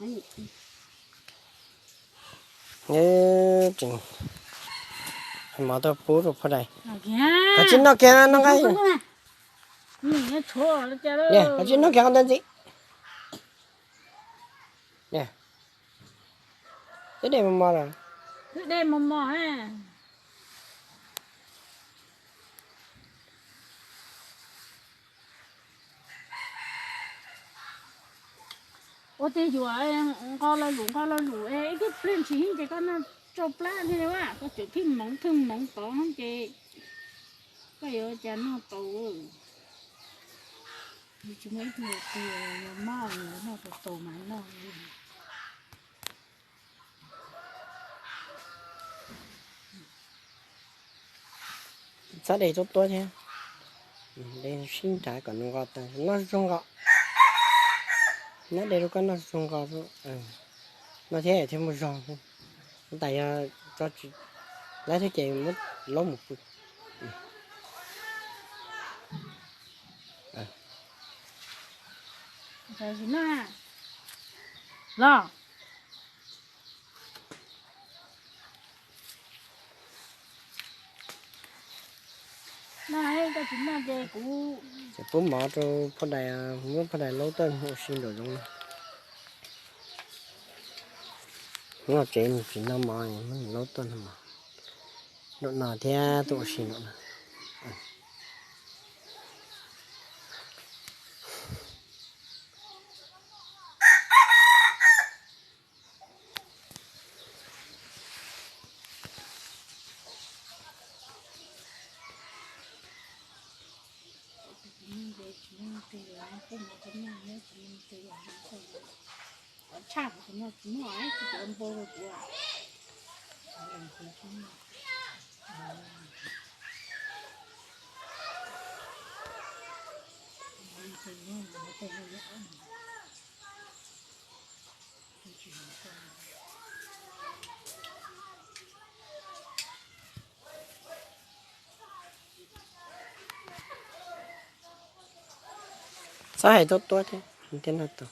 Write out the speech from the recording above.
Tseem mov tuaj pub rau Phaj Dais. Koj tsis noj kiag no nqa. Koj tsis noj kiag qhov ntawd ntxiv. Twb de mos mos lawm. Ua tib yuav nqo lo lus nqo lo lus es ib tug plig ntsis ces koj noj tsau plab thiab, koj tseem thwj moov thwj moov tod ces koj yuav cas noj tau. Tsis muaj ib tug tias yog mob noj tau tau mas noj. Txhob de tuab tuab thiab, de sib nrad kom nws nqos tas, noj zoo nqos. Nyob de rau koj noj zoo nqos, noj thiab thiaj muaj zog. Tas yog tso tsis laib thiab ces muab laub mus pw. Los. Ces pub mov rau Phaj Dais, muab Phaj Dais laub tuaj ua si nraum zoov no. Nyob tsev nws tsis noj mov, muab nws laub tuaj noj mov nraum no thiab tuaj ua si nraum no. Txhob hais tuab tuab thiab, thiaj noj tau.